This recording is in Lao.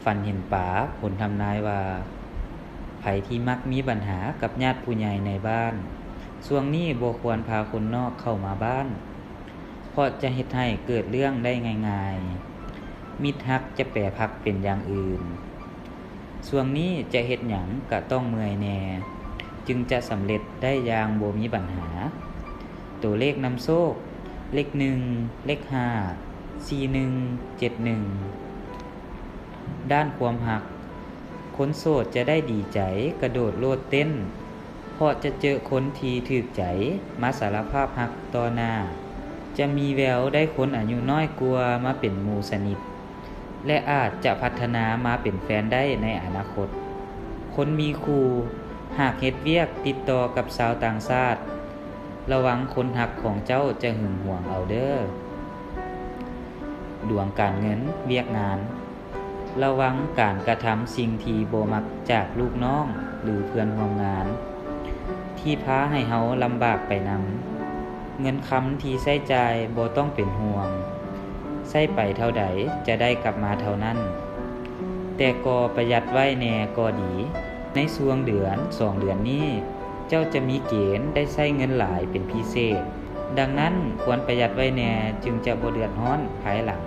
ຝັນເຫັນປາ, ຜົນທຳນາຍວ່າ ໃຜທີ່ມັກມີບັນຫາກັບຍາດຜູ້ໃຫຍ່ໃນບ້ານ, ຊ່ວງນີ້ບໍ່ຄວນພາຄົນນອກເຂົ້າມາບ້ານ, ເພາະຈະເຮັດໃຫ້ເກີດເລື່ອງໄດ້ງ່າຍໆ. ມິດຮັກຈະແປຜັກເປັນຢ່າງອື່ນ. ຊ່ວງນີ້ຈະເຮັດຫຍັງກະຕ້ອງເມື່ອຍແດ່, ຈຶ່ງຈະສຳເລັດໄດ້ຢ່າງບໍ່ມີບັນຫາ. ໂຕເລກນຳໂຊກ, ເລກໜຶ່ງ, ເລກຫ້າ, ສີ່ໜຶ່ງ, ເຈັດໜຶ່ງ. ດ້ານຄວາມຮັກ, ຄົນໂສດຈະໄດ້ດີໃຈກະໂດດໂລດເຕັ້ນ, ເພາະຈະເຈີຄົນທີ່ຖືກໃຈມາສາລະພາບຮັກຕໍ່ໜ້າ. ຈະມີແວວໄດ້ຄົນອາຍຸນ້ອຍກວ່າມາເປັນໝູ່ສະໜິດ ແລະ ອາດຈະພັດທະນາມາເປັນແຟນໄດ້ໃນອະນາຄົດ. ຄົນມີຄູ່, ຫາກເຮັດວຽກຕິດຕໍ່ກັບຊາວຕ່າງຊາດ, ລະວັງຄົນຮັກຂອງເຈົ້າຈະຫຶງຫວງເອົາເດີ້. ດວງການເງິນ, ວຽກງານ, ລະວັງການກະທຳສິ່ງທີ່ບໍ່ມັກຈາກລູກນ້ອງ ຫຼື ເພື່ອນຮ່ວມງານ ທີ່ພາໃຫ້ເຮົາລຳບາກໄປນຳ. ເງິນຄຳທີ່ໃຊ້ຈ່າຍບໍ່ຕ້ອງເປັນຫ່ວງ, ໃຊ້ໄປເທົ່າໃດຈະໄດ້ກັບມາເທົ່ານັ້ນ, ແຕ່ກໍປະຢັດໄວ້ແດ່ກໍດີ. ໃນຊ່ວງເດືອນສອງເດືອນນີ້ ເຈົ້າຈະມີເກນໄດ້ໃຊ້ເງິນຫຼາຍເປັນພິເສດ, ດັ່ງນັ້ນຄວນປະຢັດໄວ້ແດ່ ຈຶ່ງຈະບໍ່ເດືອດຮ້ອນພາຍຫຼັງ.